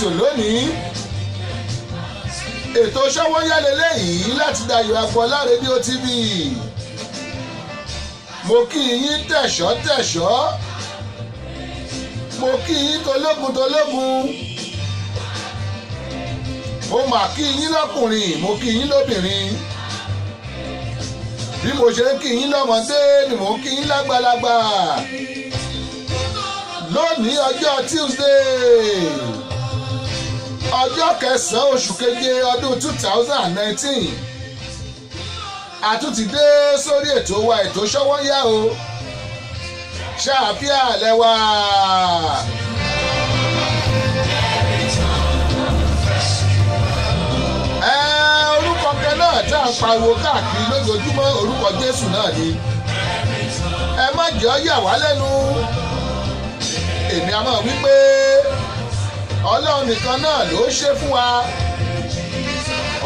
Ètò lónìí, ètò Ṣọ́wọ́nyá lélẹ́yìí láti Dayọ̀ Agboola Rédíò TV. Mo kí yín tẹ̀ṣọ́ tẹ̀ṣọ́, mo kí yín tológun tológun, mo mà kí yín lọ́kùnrin, mo kí yín lóbìnrin. Bí mo ṣe ń kí yín lọ́mọdé ni mo ń kí yín lágbàlagbà. Lónìí, ọjọ́ Tuesday, ọjọ́ kẹsàn-án oṣù keje ọdún 2019, a tún ti dé sórí ètò wa, ètò Ṣọ́wọ́nyá o. Ṣáàfíà lẹ́wà. Ẹ orúkọ kan náà tá à ń pariwo káàkiri lójoojúmọ́, orúkọ Jésù náà ni. Ẹ má jẹ́ ọ́ yà wá lẹ́nu. Èmi a máa wí pé Ọlọ́run nìkan náà ló ṣe fún wa,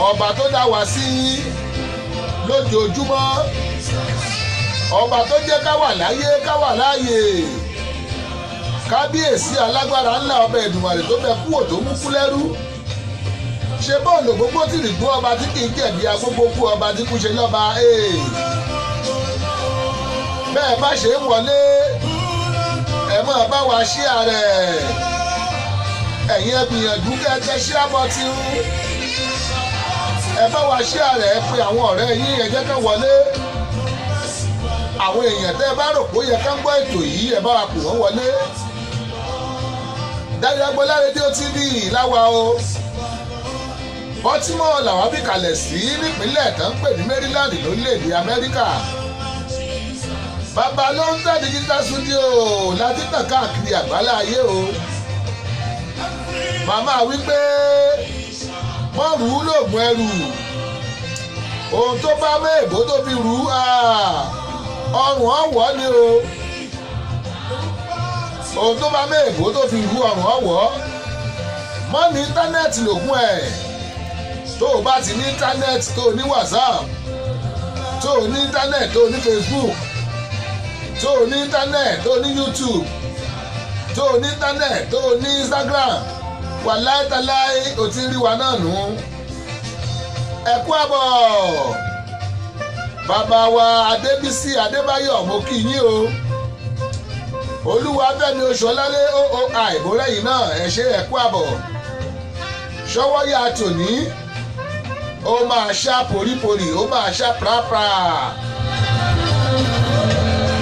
ọba tó dá wa sí lójoojúmọ́, ọba tó jẹ́ ká wà láyé, ká wà láàyè, kábíyèsí alágbára ńlá, ọba Èdùmàrè tó bẹ kúwò tó mú kú lẹ́rú. Ṣe bọ́ọ̀lù gbogbo tìrì gbó, ọba tí kì í jẹ̀bi agbógbó kú, ọba tí kú ṣe lọ́ba. Bẹ́ẹ̀ bá ṣe ń wọlé, ẹ máa bá wa ṣíà rẹ̀. Ẹ̀yin ẹ gbìyànjú kẹ́ ẹ tẹ share button, ẹ bá wa ṣíà rẹ̀, ẹ pe àwọn ọ̀rẹ́ yín, ẹ jẹ́ kán wọlé. Àwọn èèyàn tẹ́ ẹ bá rò pé ó yẹ kán gbọ́ ètò yìí, ẹ bá wa pè wọ́n wọlé. Dayọ̀ Agboola Rédíò TV láwa o. Baltimore làwọn bí kalẹ̀ sí, nípínlẹ̀ tó ń pè ní Maryland, lórílẹ̀‐èdè Amẹ́ríkà. Bàbá ló ń tẹ̀ digital studio láti tàn káàkiri àgbálá ayé o. Màmá wípé mọ́rù lóògùn ẹrù, ohun tó bá mẹ́ẹ̀bó tó fi rú, ọrùn ọ̀wọ́ ni o. Ohun tó bá mẹ́ẹ̀bó tó fi rú, ọrùn ọ̀wọ́. Mọ́ ní íńtánẹ́ẹ̀tì lògùn ẹ̀. Tó o bá ti ní íńtánẹ́ẹ̀tì, tó o ní WhatsApp, tó o ní íńtánẹ́ẹ̀tì, tó o ní Facebook, tó o ní íńtánẹ́ẹ̀tì, tó o ní YouTube, tó o ní íńtánẹ́ẹ̀tì, tó o ní Instagram, wà láétaláé, o ti rí wa náà nù. Ẹ kú àbọ̀, bàbá wa Adébísí Adébáyọ̀, mo kí yín o. Olúwafẹ́mi Oṣùọlálé ooi ìbórẹ́yìn náà, ẹ ṣé, ẹ kú àbọ̀. Ṣọ́wọ́yà tòní, ó máa ṣá poríporì, ó máa ṣá prapra.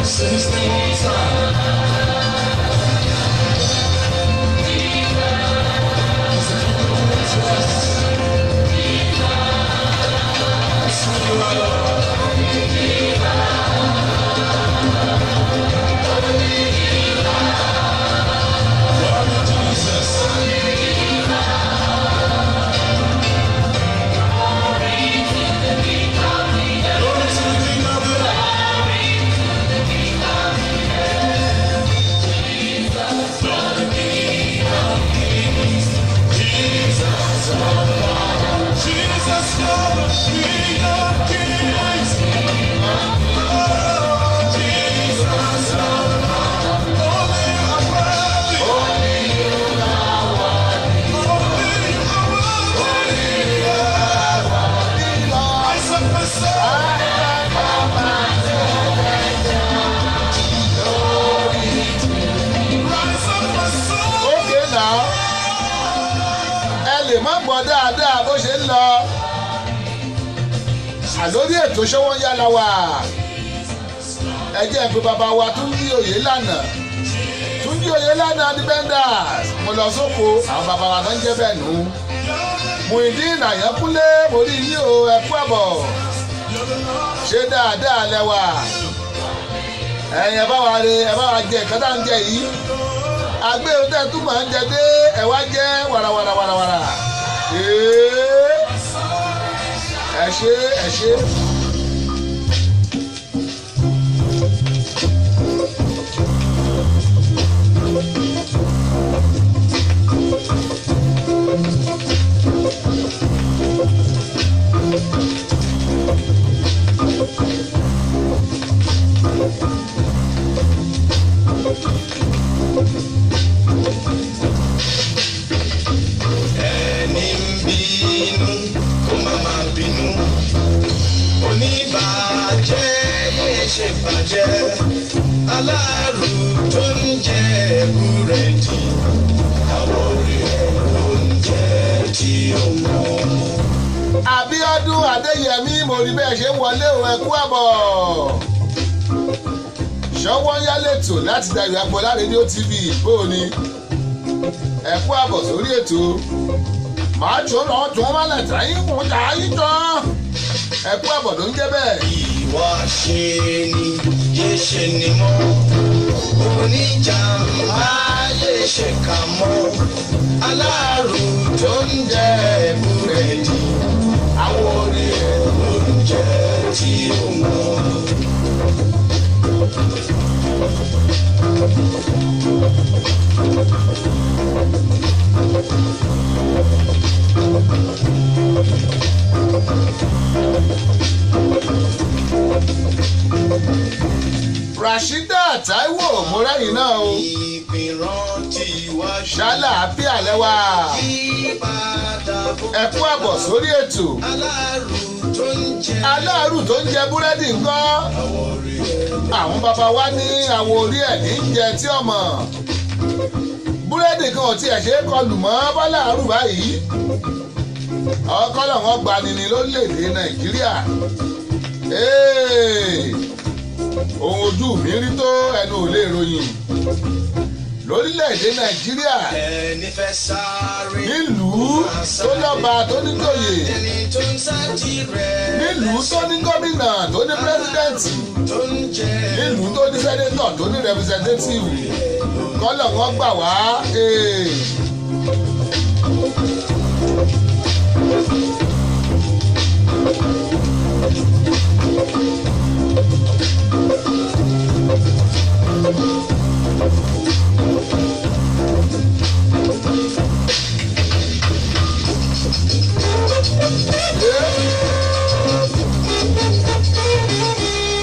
Say this thing one time. He's the King of Kings. Sing it right up. Love you, Jesus. Glory to the King of the Jesus, you're the King of Kings. Oh, Jesus, you're the Lord. Only you are worthy. Only you are worthy. I submit. Rise up, my soul. Okay now, ẹ lè má gbọ́ dáadáa bó ṣe ń lọ àlórí ètò Ṣọ́wọ́nyá la wà. Ẹ jẹ́ pé bàbá wa Túnjí Oyèlànà, Túnjí Oyèlànà ní Benders. Mo lọ sóko, àwọn bàbá wa tó ń jẹ́ bẹ́ẹ̀ nù. Muyideen Àyànkúnlé, mo rí yín o, ẹ kú àbọ̀. Ṣé dáadáa lẹ́wà? Ẹ̀yin ẹ bá wa re, ẹ bá wa jẹ nǹkan tá à ń jẹ yìí. Àgbẹ̀ òun tẹ́ tún máa ń jẹ dé, ẹ wá jẹ́ wàràwàrà wàràwàrà. Ẹ ṣé, ẹ ṣé. bàjẹ́. Aláàrù tó ń jẹ búrẹ́dì, àwọn orí ẹ̀ ló ń jẹ tí ó mọ̀. Abíọ́dún Adéyẹmí, mo rí bẹ́ẹ̀ ṣe ń wọlé o, ẹ kú àbọ̀. Ṣọwọ́ ń yálẹ̀tò láti Dayọ̀ Agboola Rédíò TV bó o ní. Ẹ kú àbọ̀ sórí ètò. Màá tó lọ tún wálẹ̀ tàyín kùn tàyín tán. Ẹ kú àbọ̀ ló ń jẹ́ bẹ́ẹ̀. Ìwà ṣe ni yé ṣe ni mọ́, oníjàmbá yé ṣe kà mọ́, aláàrù tó ń jẹ búrẹ́dì, àwọn orí ẹ̀ ló ń jẹ tí ó mọ̀. Rashida Taiwo, mo rẹ́yìn náà o. Ìpìrántí wá ṣe Ṣálà àbí àlẹ́ wa. ìpadà bọ̀. Ẹ kú àbọ̀ sórí ètò. Aláàrù tó ń jẹ Aláàrù tó ń jẹ búrẹ́dì ńkọ́? àwọn orí ẹ̀ Àwọn bàbá wa ní àwọn orí ẹ̀ ní jẹ tí ọmọ. Búrẹ́dì kan ò tiẹ̀ ṣe é kọlù mọ́ bọ́láàrù báyìí. Ọkọ́lọ̀ wọn gbani ní lórílẹ̀‐èdè Nàìjíríà. Ee, ohun ojú mi rí tó ẹnu ò lè ròyìn. Lórílẹ̀‐èdè Nàìjíríà, ẹni fẹ́ sáré. nílùú tó lọ́ba tó níjòyè, Ẹni tó ń sá tirẹ̀ nílùú tó ní gómìnà tó ní pírẹ́sídẹ̀ǹtì, tó ń jẹ nílùú tó ní sẹ́nétọ̀ tó ní rẹpírẹsẹ̀ntẹ́tìfù, kọ́lọ̀ wọn gbà wá. Ee.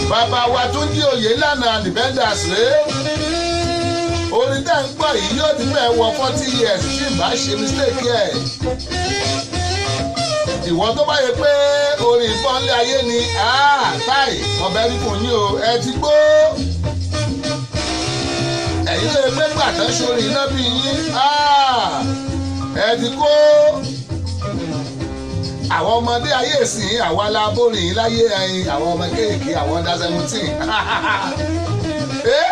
Bàbá wa tún jí oyè lánàá Independence rèé. Orin tẹ́ ń gbọ́ yìí yóò ti fẹ́ wọ 40 years tí n bá ṣe mistake ẹ̀. Ìwọ tó bá yẹ pé orin ìbọnlé ayé ni, táì ọbẹ̀ rí fún yín o, ẹ ti gbó. Ẹ̀yin tó yẹ pé gbàtàn sórí iná bí yín, ẹ ti kó. Àwọn ọmọdé ayé ìsìn àwa la bórin yìí láyé ẹyin, àwọn ọmọ kéèké, àwọn under 17. Eh?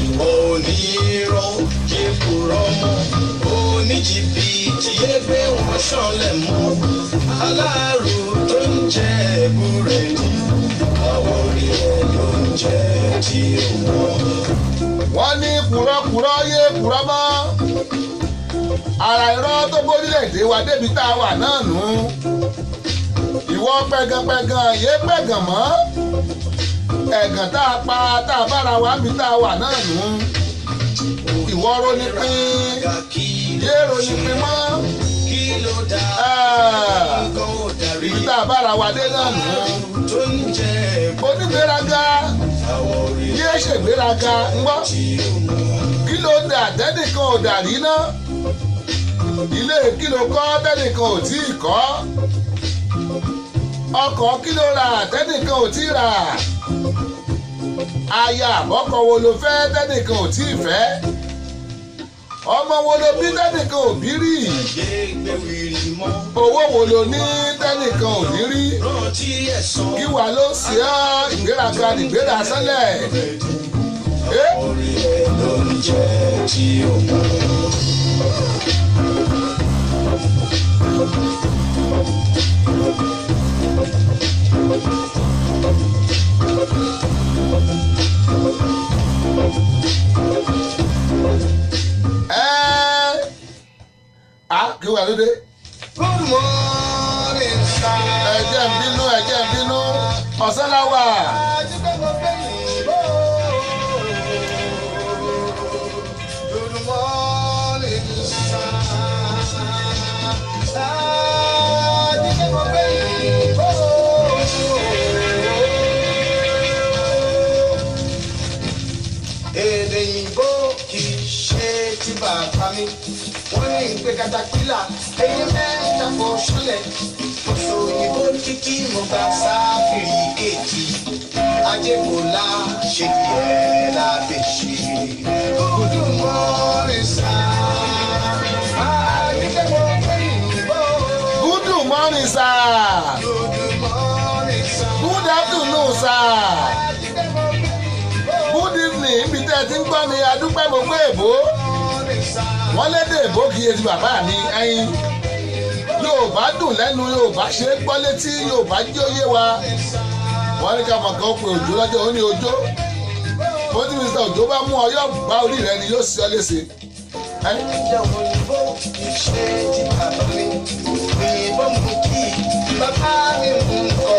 Ìwọ onírọ́ yé purọ́ mọ́, oníjìbìtì yé gbé wọn ṣánlẹ̀ mọ́, aláàrù tó ń jẹ búrẹ́dì, àwọn orí ẹ̀ ló ń jẹ tí ó mọ̀. Wọ́n ní kúrọ́kúrọ́ yé kúrọ́ mọ́. Ara irọ́ tó gbórílẹ̀-èdè wa débi tá a wà náà nù. Ìwọ pẹ̀gànpẹ̀gàn yé pẹ̀gàn mọ́. Ẹ̀gàn tá a pa tá a bára wa níbi tá a wà náà nù. Ìwọ ronipín Kí yé ronipín mọ́. kí ló dá Ah, nǹkan ò darí ibi tá a bára wa dé náà nù. tó ń jẹ Onígbéraga àwọn orí yé ṣègbéraga ń gbọ́. tí ó mọ̀. Kí ló dà tẹ́nìkan ò dà rí ná? Ilé kí ló kọ́ tẹ́nìkan ò tí ì kọ́? Ọkọ̀ kí ló rà tẹ́nìkan ò tí ì rà? Aya àbọ́kọ wo ló fẹ́ tẹ́nìkan ò tí ì fẹ́? Ọmọ wo ló bí tẹ́nìkan ò bí rí? Yé gbé wìrì mọ́, Owó wo ló ní tẹ́nìkan ò ní rí? rántí ẹ̀san. Kí wàá ló ṣe ọ́ ìgbéraga nìgbéra sẹ́lẹ̀? Eh? Orí ẹ̀ ló ń jẹ tí ó mọ̀. Ẹ́ á kí wàá ló dé? Good morning, sir. Ẹ jẹ́ n bínú, ẹ jẹ́ n bínú, ọ̀sán la wà. Good morning, sir. Èdè òyìnbó kì í ṣe ti bàbá mi. Wọ́n ní ìpè katapila, eyín mẹ́ta kò ṣọlẹ̀. Mo sọ òyìnbó títí mo gba sáfìríkèètì. Ajé kò lá ṣe díẹ̀ lábẹ́ ṣe. Good morning, sir. Àdìgbẹ́ mo gbé òyìnbó. Good morning, sir. Good morning, sir. Good afternoon, sir. Àdìgbẹ́ mo gbé òyìnbó. Good evening, ibi tẹ́ ẹ ti ń gbọ́ mi. Adúpẹ́, mo gbé èbó. Morning, sir. Wọ́n lédè èbó kì í ṣe ti bàbá mi. Ẹyin Yorùbá dùn lẹ́nu, Yorùbá ṣe é gbọ́ létí, Yorùbá jẹ́ òye wa. Wọ́n ní ká mọ̀ kan pé Òjò lọ́jọ́ ó ní Òjò bó tí Mr. Òjò bá mú ọ, yóò bá orí rẹ ni, yóò sí ọ léṣe. Jẹ́ òyìnbó kì í ṣe ti bàbá mi. Òyìnbó mú kí bàbá mi mú kọ́.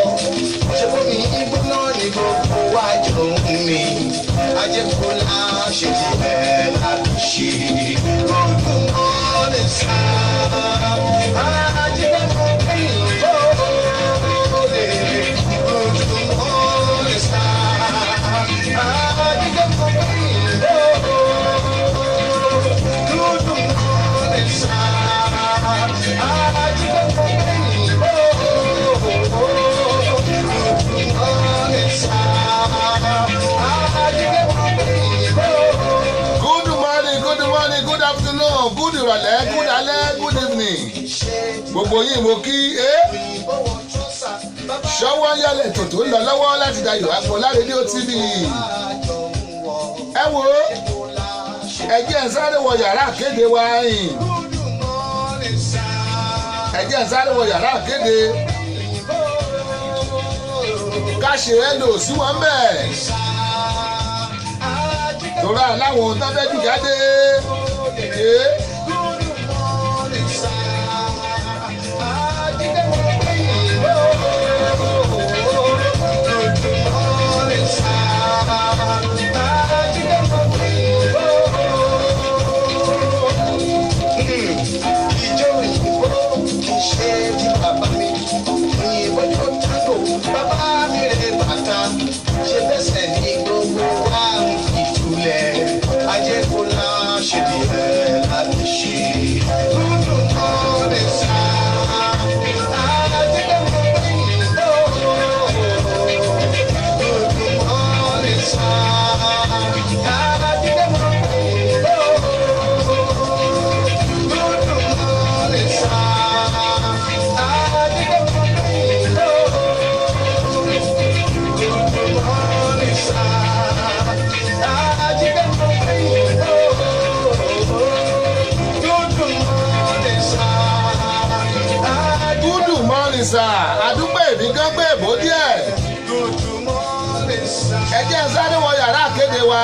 Ṣé bómi ìgbóná ní gbogbo wa jọ ń mi? Ajé kò lá ṣe ti ẹ̀ láti ṣe. Good morning, sir. Ajé kò gbé òyìnbó. Good morning, sir. Ajé kò gbé òyìnbó. Good morning, sir. Ajé kò gbé òyìnbó. Good morning, sir. Ajé kò gbé òyìnbó. Good morning, good morning, good afternoon, good ìrọ̀lẹ́, good alẹ́, good evening, gbogbo yín mo kí ẹ́. Ṣọwọ́ yálẹ̀ tòtò ń lọ lọ́wọ́ láti Dayọ̀ Agboola Rédíò TV. Ẹ wo, ẹ jẹ́ ń sáré wọ yàrá àkéde wa yìí. Ẹ jẹ́ ń sáré wọ yàrá àkéde ká ṣe é lò sí wọn bẹ́ẹ̀ torí aláwọn ohun tó fẹ́ jù jáde. Ee. Ìjọ òyìnbó kì í ṣe ti bàbá mi. Òyìnbó tó tango, bàbá mi rè bàtà. Ṣe bẹ́sẹ̀ ní gbogbo wa ń fi tulẹ̀. Ajé kò lá ṣe díẹ̀ láti ṣe. Good morning, sir. Ajé kò òyìnbó. Good morning, sir. Ajé kò òyìnbó. Good morning, sir. Ajé kò òyìnbó. Good morning, sir. Ajé kò òyìnbó. Good morning, sir. Good morning, sir. Àdúgbò èmi gán gbé èbó díẹ̀. Good morning, sir. Ẹ jẹ́ ń sáré wọ yàrá àkéde wa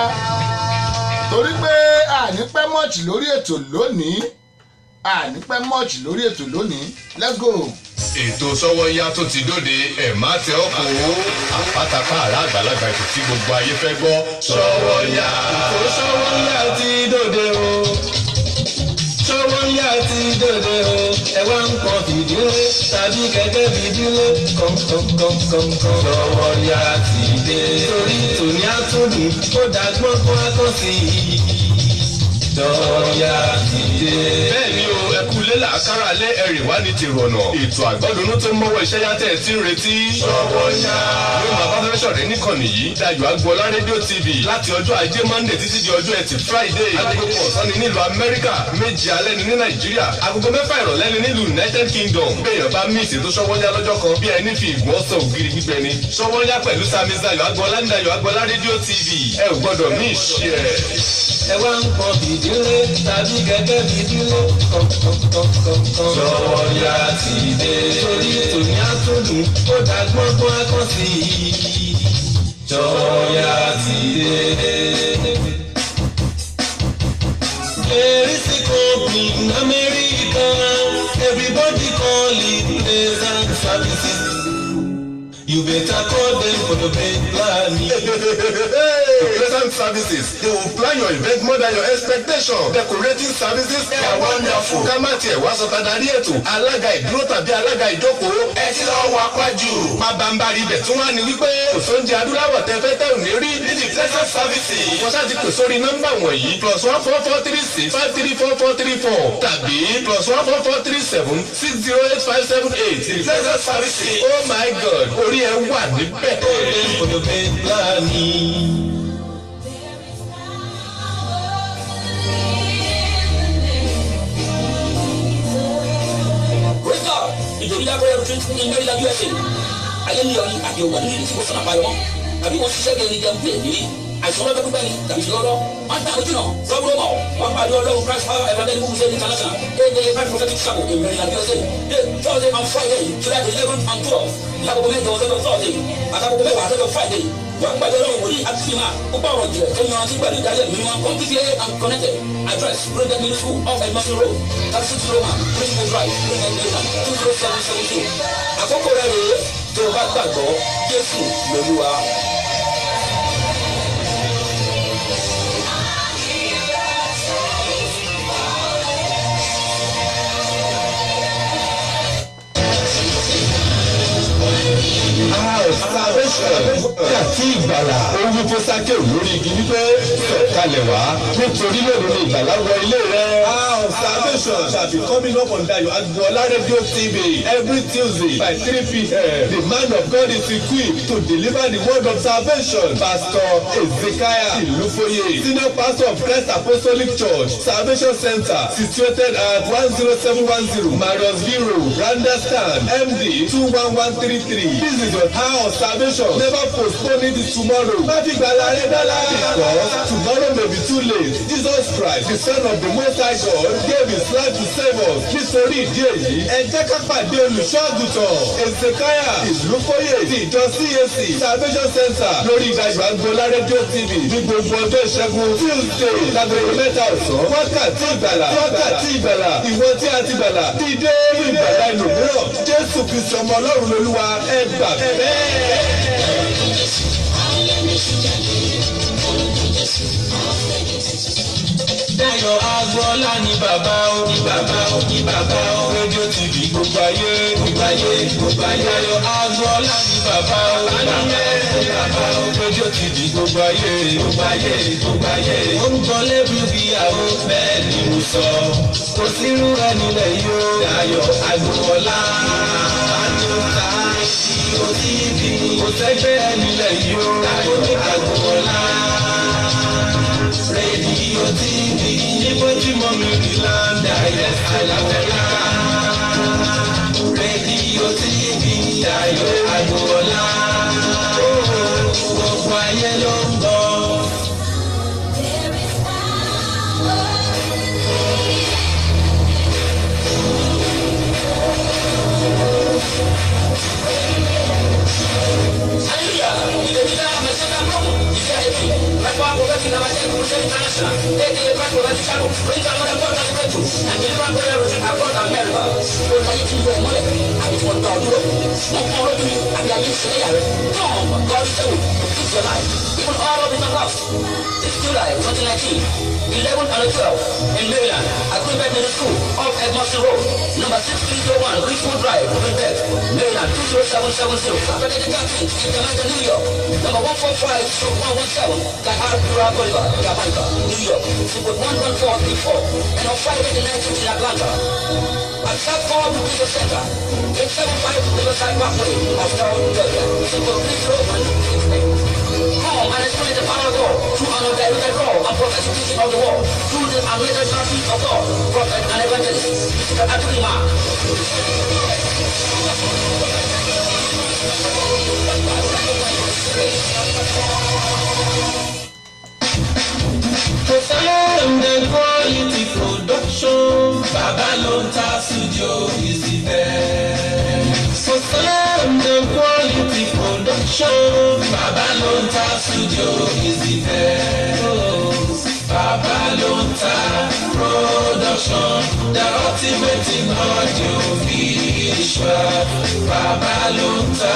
torí pé àní pẹ́ much lórí ètò lónìí, àní pẹ́ much lórí ètò lónìí. Let's go. Ètò Sọ́wọ́nyá tó ti dóde, ẹ̀ má tẹ ọ́ kó àpátápá àrà àgbàlagbà, ètò tí gbogbo ayé fẹ́ gbọ́, Sọ́wọ́nyá. Ètò Sọ́wọ́nyá ti dòde o. Sọ́wọ́nyá ti dòde o. Ẹ wá ń pọn fìdílé tàbí kẹ̀kẹ́ fìdílé kọ̀ǹkọ̀ǹkọ̀ǹkọ̀. Sọ́wọ́nyá ti dé. Torí tòní àtúndùn ó dàgbọ́n kó a kàn sí i. Sọ́wọ́nyá ti dé. Bẹ́ẹ̀ ni o, ẹ kú lé làákàrà lé ẹ̀rì wá ní tèrò ọ̀nà. Ètò àgbọ̀dúnú tó mọ́wọ́ iṣẹ́ yá tẹ̀ tí ń retí. Sọ́wọ́nyá yóò máa bá fẹ́fẹ́ ṣọ̀rẹ́ níkànnì yìí, Dayọ̀ Agboola Rédíò TV, láti ọjọ́ Ajé Monday títí di ọjọ́ Ẹtì Friday. Agogo kan ọ̀sán ni nílùú Amẹ́ríkà, 7 alẹ́ ni ní Nàìjíríà, agogo 6 ìrọ̀lẹ́ ni nílùú United Kingdom. Béèyàn bá miss ètò Sọ́wọ́nyá lọ́jọ́ kan, bí ẹni fi ìgbọ́n sọ ògiri gbígbẹ ni. Sọ́wọ́nyá pẹ̀lú Sami Dayọ̀ Agboola ní Dayọ̀ Agboola Rédíò TV, ẹ ò gbọ́dọ̀ miss ẹ̀. Ẹ wá ń pọn fìdílé tàbí kẹ̀kẹ́ fìdílé kọ̀ǹkọ̀ǹkọ̀ǹkọ̀. Sọ́wọ́nyá ti dé. Torí tòní àtúndùn ó dàgbọ́n kó a kàn sí i. Sọ́wọ́nyá ti dé. Erisco in America, everybody call it pleasant services. You better call them for the best planning. Pleasant Services, they will plan your event more than your expectation. Decorating services are wonderful. Ká má tiẹ̀ wá sọ tadarí ètò, alága ìdúró tàbí alága ìjókòó. Ẹ ti lọ wá pàjù. Pabambari ibẹ̀ tún wá ní wípé kò sóúnjẹ adúláwọ̀ tẹ fẹ́ tẹ̀ ò ní rí ní the Pleasant Services. Wọ́n ṣáà ti pè sórí nọ́mbà wọ̀nyí +1 443 653 4434 tàbí +1 443 760 8578. The Pleasant Services. Oh my God, orí ẹ wà níbẹ̀. Call them for the best planning. There is power in the name of Praise God. Ìjòyè prayer retreat in Maryland, USA. Ayé ní ọyìn àti òwò nínú ìdí tí kò sọ̀nà àbáyọ mọ́. Tàbí wọ́n ṣiṣẹ́ bí ẹni jẹun bí èyí. Àìsàn ọlọ́jọ́ pípẹ́ ni tàbí ṣe lọ́dọ́. Wọ́n dá ojú náà. Sọ́gbọ́n mọ̀. Wọ́n pàdé Ọlọ́run Christ Power Evangelical Crusade International. Aka Christ Prophetic Chapel in Maryland, USA. Day Thursday and Friday, July 11 and 12. Lágogo 8 lọ́jọ́ Thursday. Àtàgogo 10 lọ́jọ́ Friday. Wọ́n pàdé Ọlọ́run wòlíì àti sinimá. Ó bá ọ̀rọ̀ jìnlẹ̀ tó yanrantí pẹ̀lú ìdarí ẹ̀mí mímọ́. Completely and connected. Address: Greenbelt Middle School off Edmonton Road, 3601 Greenwood Drive, Greenbelt, Maryland, 20772. Àkókò rẹ̀ rèé tó o bá gbàgbọ́ Jésù lolúwa. Salvation àti ìgbàlà. Ó wí fún Sákéù lórí igi wípé sọ̀kalẹ̀ wá nítorí lónìí ni ìgbàlà wọ ilé rẹ̀. Hour of Salvation shall be coming up on Dayo Agboola Radio TV every Tuesday by 3 p.m. The man of God is equipped to deliver the word of salvation. Pastor Ezekiah Ilufoye, Senior Pastor of Christ Apostolic Church, Salvation Center, situated at 10710 Marriottsville Road, Randallstown, MD 21133. This is your hour of salvation. Never postpone it to tomorrow. Má fi ìgbàlà rẹ dọ́là. Because tomorrow may be too late. Jesus Christ, the Son of the Most High God, gave his life to save us. Nítorí ìdí èyí, ẹ jẹ́ ká pàdé olùṣọ́-àgùntàn Ezekiah Ìlúfóyè ti ìjọ CAC Salvation Center lórí Dayo Agboola Radio TV ní gbogbo ọjọ́ ìṣẹ́gun Tuesday lágogo 3 ọ̀sán. Wákàtí ìgbàlà, wákàtí ìgbàlà, ìwọ tí a ti gbàlà, dìde fún ìgbàlà ẹlòmíràn. Jésù Kristi ọmọ Ọlọ́run lolúwa, ẹ gbà bẹ́ẹ̀. Dayo Agboola ni bàbá o, ní bàbá o, ní bàbá o. Radio TV gbogbo ayé, gbogbo ayé, gbogbo ayé. Dayo Agboola ni bàbá o, ní bàbá o, ní bàbá o. Radio TV gbogbo ayé, gbogbo ayé, gbogbo ayé. Ó ń gbọ́ lẹ́bí bí àwọn bẹ́ẹ̀ ni mo sọ. Kò sírú ẹni lẹ̀ yìí o. Dayo Agboola ni ó ta Radio TV. Kò sẹ́gbẹ́ ẹni lẹ̀ yìí o. Dayo Agboola. Radio TV ní Baltimore, Maryland, Dayo Agboola. Radio TV Dayo Agboola. Gbogbo ayé ló ń gbọ́. There is power in the name. Hallelujah. Ìdèmídá Mẹsẹ́ta Brọ́mù, Ìfẹ́ Èkì, Rẹ́pọ̀ Prophetic Evangelical Crusade International, aka Christ Prophetic Chapel, brings another important breakthrough and deliverance prayer retreat across America. Ó láyé tí ìwé ìmọ́lẹ̀ àbí tí wọ́n gbà ọdúró. Wọ́n kọ́ lójú ni àbí ayé ìṣẹ̀lẹ̀ yàrá. Come, God is able to fix your life. Even all of it are lost. This July 2019, 11 and 12 in Maryland at Greenbelt Middle School off Edmonton Road, number 6301 Richmond Drive, Greenbelt, Maryland 20770. Saturday the 13th in Jamaica, New York, number 145-117, Gahar Boulevard, Jamaica, New York, zip code 11434. And on Friday the 19th in Atlanta, at South Forward Business Center, 875 Riverside Parkway, Uptown, Georgia, zip code 30168. Come and experience the power of God through an undiluted raw and prophetic teaching of the word, through the anointed mouthpiece of God, prophet and evangelist, Mr. Anthony Mark. For sound and quality production, Baba Lonta Studio is the best. For sound and quality production, Baba Lonta Studio is the best. Baba Lonta Production, the ultimate in audio visual. Audiovisual. Bàbá ló ń ta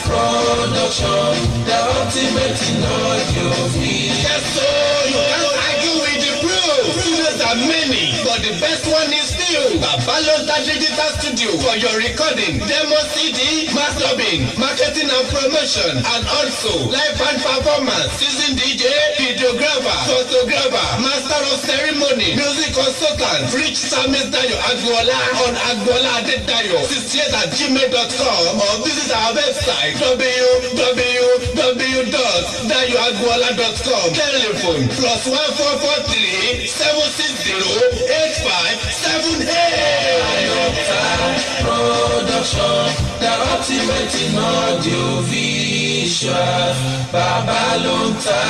production, the ultimate in audiovisual. Yes, so you can't argue with the proof. Studios are many, but the best one is still Babalonta Digital Studio for your recording, demo CD, mass dubbing, marketing and promotion, and also live band performance, season DJ, videographer, photographer, master of ceremony, music consultant. Reach Samis Dayo Agboola on Agboola Adedayo 68@gmail.com or visit our website www.dayoagboola.com. Telephone +1 443 760 8578. Production, the ultimate in audiovisual. Bàbá ló ń ta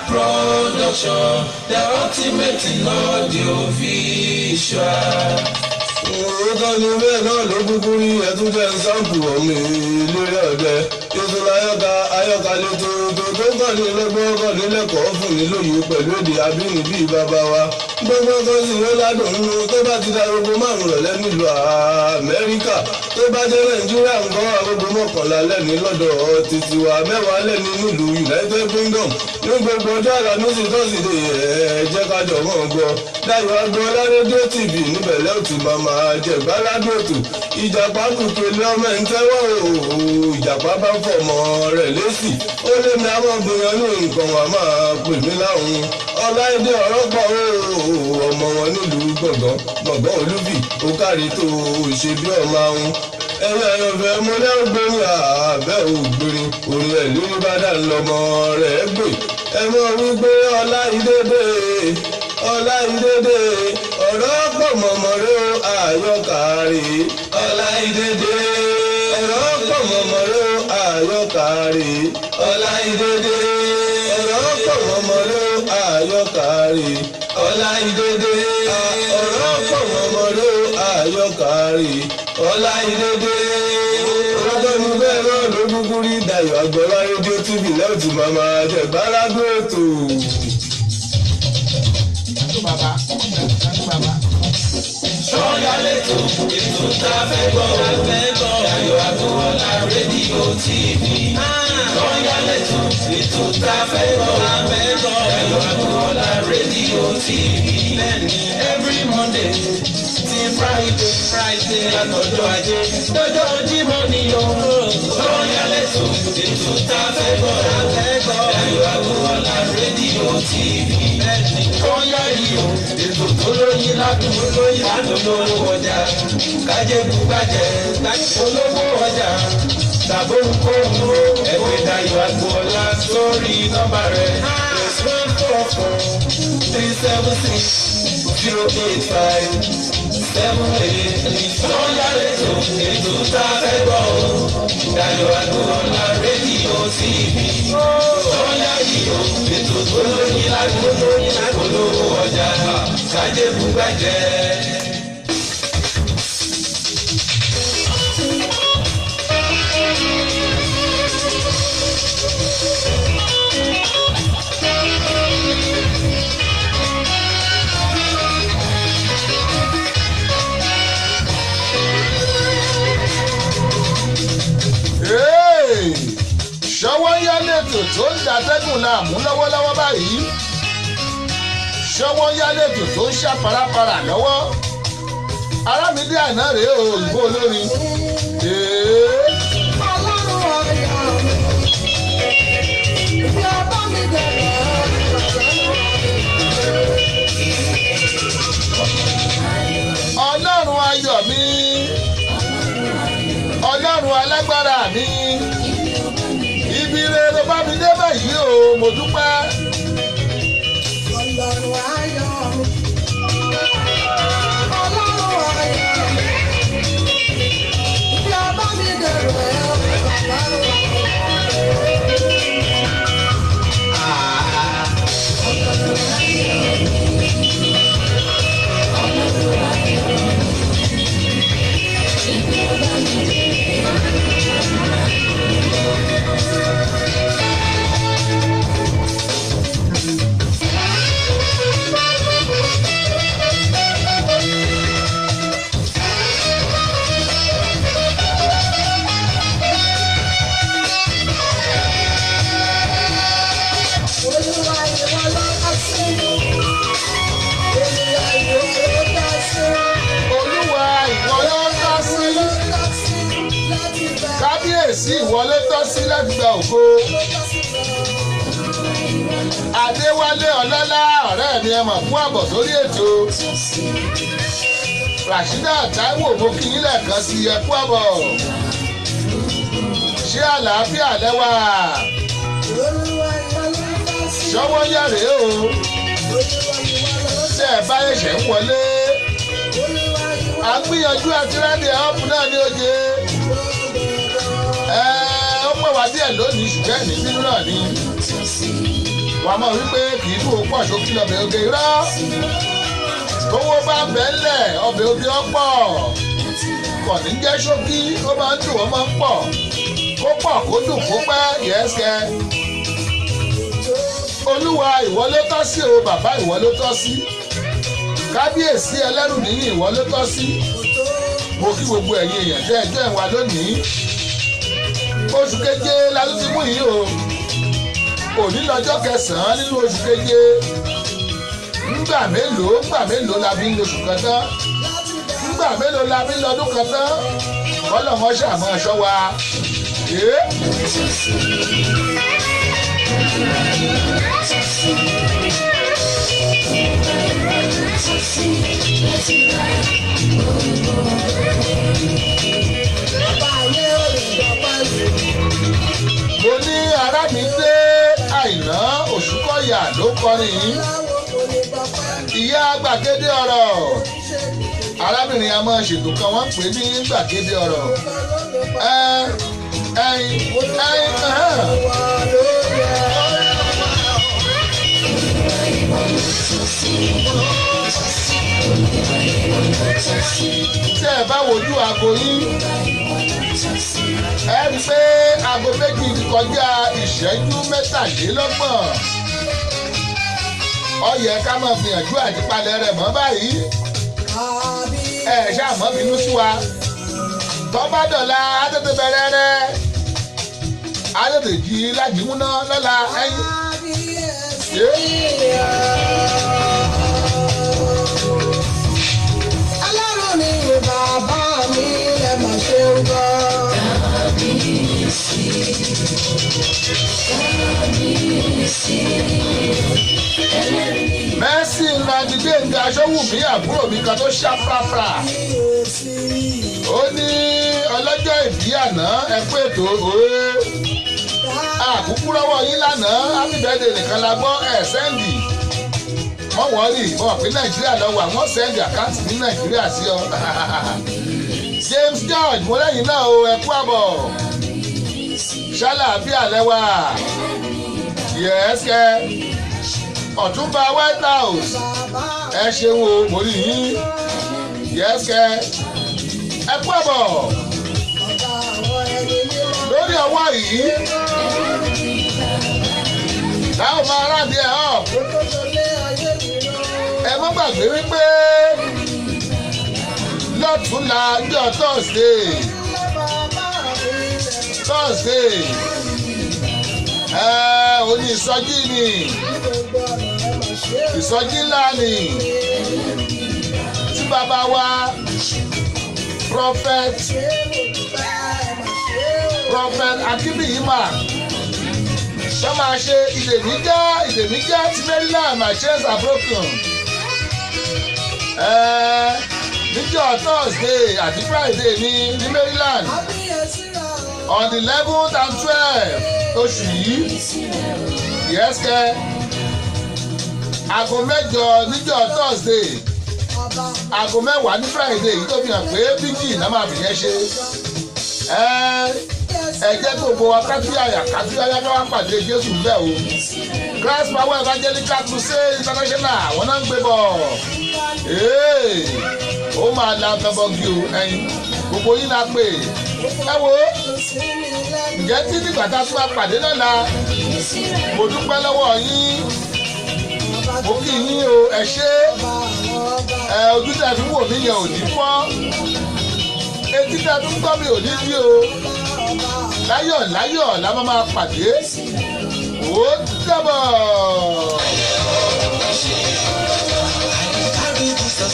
production, the ultimate in audiovisual. Òótọ́ ni bẹ́ẹ̀ náà ló kúkú rí. Ẹtún jẹ́ ń sáǹpù ọmọ ìlérí ọ̀dẹ ètò láyọ̀ká ayọ̀ká lè tó tó kàn ní lọ́gbọ́n, kàn ní lẹ́kọ̀ọ́, fún ní lóye pẹ̀lú èdè abínibí bàbá wa. Gbogbo kan sì ló ládùn nínú tó bá ti da 5:00 rọ̀lẹ́ nílùú Amẹ́ríkà. Tó bá jẹ́ Nàìjíríà nǹkan, 11:00 lẹ́ni lọ́dọ̀ títí wa, 10:00 lẹ́ni nílùú United Kingdom. Ní gbogbo ọjọ́ Àlàmísì, Tọ́sídẹ̀ẹ́, ẹ̀ jẹ́ ká jọ mọ́ gbọ́ Dayọ̀ Agboola Rédíò TV. Níbẹ̀ lẹ́ọ̀tì máa jẹ̀gbáládùn ètò. Ìjàpá kùkèlè ọmọ ẹ̀ ń tẹ́wọ́ o. Ìjàpá bá ń fọmọ rẹ̀ lésì, ó lé mi àwọn obìnrin ní nǹkan wà máa pè mí láhùn. Ọláìdé ọ̀rọ̀ pọ̀ o, ọmọ wọn nílùú Gbọ̀ngàn, Gbọ̀ngàn Olúbì. Ó kárí tó o ṣe bí ọmọ ahun. Ẹ̀yin àyànfẹ́, mo lẹ́ ògbórin àbẹ́ ògbórin orin ẹ̀ lórí bá dà lọ́mọ rẹ̀ gbé. Ẹ mọ̀ wípé Ọláìdédé, Ọláìdédé, ọ̀rọ̀ pọ̀ mọ̀mọ́ rẹ̀ o, àyọkà rè. Ọláìdédé, ọ̀rọ̀ pọ̀ mọ̀mọ́ rẹ̀ o, àyọkà rè. Ọláìdédé, ọ̀rọ̀ pọ̀ mọ̀mọ́ rẹ̀ o, àyọkà rè. Ọláìdédé, ọ̀rọ̀ pọ̀ mọ̀mọ́ rẹ̀ o, àyọkà rè. Ọláìdédé. Ọjọ́ ní bẹ́ẹ̀ náà ló kúkú rí. Dayọ̀ Agboola Rédíò TV lẹ́ọ̀tì màmá jẹ̀gbálágbó ètò. Bàbá, bàbá. Sọ́yà lẹ́tọ̀, ètò tá a fẹ́ gbọ́, fẹ́ gbọ́. Dayọ̀ Agboola Rédíò TV. Sọ́yà lẹ́tọ̀, ètò tá a fẹ́ gbọ́, fẹ́ gbọ́. Dayọ̀ Agboola Rédíò TV. Bẹ́ẹ̀ni, every Monday ti Friday, Friday, látọjọ́ Ajé dọ́jọ́ Jímọ̀ ni o. Sọ́yà lẹ́tọ̀, ètò tá a fẹ́ gbọ́, fẹ́ gbọ́. Dayọ̀ Agboola Rédíò TV. Bẹ́ẹ̀ni, sọ́yà yìí o, ètò tó lóyin ládùn, lóyin ládùn, lówó ọjà kájé bùgbàjẹ́, olówó ọjà tàbó nkóhun. Ẹgbẹ́ Dayọ̀ Agboola sórí nọ́mbà rẹ̀ +1 443 760 8578. Sọ́yà lẹ́tọ̀, ètò tá a fẹ́ gbọ́ o. Dayọ̀ Agboola Rédíò TV. Sọ́yà yìí o, ètò tó lóyin ládùn, lóyin ládùn, olówó ọjà kájé bùgbàjẹ́. Hey! Ṣọwọ́ ń yá lẹ́tò tó ń dàtẹ́gùn láàmú lọ́wọ́lọ́wọ́ báyìí. Ṣọwọ́ ń yá lẹ́tò tó ń ṣàparapara lọ́wọ́. Arámidé àná rèé o, òyìnbó olórin. Ee. Ọlọ́run ọ̀yà mi, ìfẹ́ ọba mi bẹ̀rẹ̀. Ọlọ́run ayọ̀ mi, Ọlọ́run alágbára mi, ibi rere bá mi dé báyìí o, mo dúpẹ́. Ọlọ́run ayọ̀ mi, Ọlọ́run ayọ̀ mi, ìfẹ́ ọba mi bẹ̀rẹ̀. Ọlọ́run ayọ̀ mi. Kábíyèsí, ìwọ ló tọ́ sí láti gba ògo. Adéwálé Ọlọ́lá, ọ̀rẹ́ mi, ẹ mọ̀ fún àbọ̀ sórí ètò. Rashida Taiwo, mo kí yín lẹ́ẹ̀kan sí, ẹ kú àbọ̀. Ṣé àlàáfíà lẹ́wà? Ṣọwọ́ yàrá o. Tẹ́ ẹ bá ẹ̀ṣẹ̀ ń wọlé, à ń gbìyànjú àti round up náà ní oje. Ẹ ó pẹ́ wá díẹ̀ lónìí, ṣùgbọ́n ẹ̀mí bínú náà ni. Wàá mọ̀ wípé kì í dùn ó pọ̀, ṣókí lọ́bẹ̀ oge. Irọ́, tówó bá ń bẹ́ ńlẹ̀, ọbẹ̀ oge ọ̀pọ̀ kò ní jẹ́ ṣókí. Ó máa ń dùn, ó máa ń pọ̀, kó pọ̀, kó dùn, kó pẹ́. Yẹ́sẹ̀, Olúwa, ìwọ ló tọ́ sí o. Bàbá, ìwọ ló tọ́ sí. Kábíyèsí ẹlẹ́rù níyìn, ìwọ ló tọ́ sí. Mo kí gbogbo ẹ̀yin èèyàn tẹ́ ẹjọ́ ìwà lónìí. Oṣù keje la tún ti mú yìí o. Òní lọ́jọ́ kẹsàn-án nínú oṣù keje. Ńgbà mélòó, ńgbà mélòó la fi ń lóṣù kan tán? Ńgbà mélòó la fi ń lọ́dún kan tán? Kọ́lọ̀ wọn ṣàmọ́ ẹ̀ṣọ́ wa. Ee. Mo ní Arámidé Àìná Òṣùkọ̀yà ló kọrin yìí. Ìyá gbàgede ọ̀rọ̀, arábìnrin a máa ṣètò kan, wọ́n ń pè ní gbàgede ọ̀rọ̀. Ẹ ẹyin ẹyin ẹhàn. Tí ẹ bá wojú aago yín, ẹ rí i pé aago 2 ti kọjá ìṣẹ́jú 33. Ó yẹ ká máa gbìyànjú àtìpalẹ̀ rẹ̀ mọ́ báyìí. Ẹ ṣáà mọ́ bínú sí wa. Tó bá dọ̀la, á tètè bẹ̀rẹ̀ rẹ̀, á tètè jí lájìmúná lọ́la ẹ̀yìn. Ọlọ́run ni bàbá mi, ẹ mà ṣe ń gbọ́. Kábíyèsí, kábíyèsí, ẹlẹ́rìí. Mercy Nnamdi Gbẹ̀ngà Aṣọ́wùmí, àbúrò mi kan tó ṣá frafra, ó ní ọlọ́jọ́ ìbí àná, ẹ kú ètò òye. Àkúkú rọ́wọ́ yín lánàá, happy birthday nìkan la gbọ́, ẹ̀ send. Wọ́n wọ́ọ̀rì wọ́n pé Nàìjíríà lọ wà, wọ́n send account ní Nàìjíríà sí ọ. James George, mo lẹ́yìn náà o, ẹ kú àbọ̀. Ṣálàáfíà lẹ́wà? Yẹ́sẹ̀, Ọ̀túnba White House, ẹ ṣeun o, mo rí yín. Yẹ́sẹ̀, ẹ kú àbọ̀. Lórí ọwọ́ yìí táwọn máa round ẹ̀ up, ẹ má gbàgbé wípé lọ́túnla ọjọ́ Thursday, Thursday ẹ òní, ìsọjí ni, ìsọjí ńlá ni tí bàbá wa Prophet Akínbíyìmá tó máa ṣe. Ìdè mi já, ìdè mi já ti Maryland, my chains are broken. Níjọ́ Thursday àti Friday ní Maryland on the 11th and 12th oṣù yìí. Yẹ́sẹ̀, aago 8 níjọ́ Thursday, aago 10 ní Friday yìí, tó fi hàn pé bíjì náà máa fi yẹn ṣe. Ẹ jẹ́ kí gbogbo wa kátúyàyà kátúyàyà ká wá pàdé Jésù bẹ́ẹ̀ o. Christ Power Evangelical Crusade International, àwọn náà ń gbé bọ̀. Ó máa la tọbọgì o. Ẹyin gbogbo yín la pè. Ẹ wo, ǹjẹ́ tí nígbà tá a tún máa pàdé lọ́la, mo dúpẹ́ lọ́wọ́ yín, mo kí yín o, ẹ ṣé. Ẹ ojú tẹ́ fi wò mí yẹn ò ní fọ́, etí tẹ́ fi ń gbọ́ mi ò ní dí o. Láyọ̀ láyọ̀ la máa máa pàdé. Ó dàbọ̀. Carry Jesus.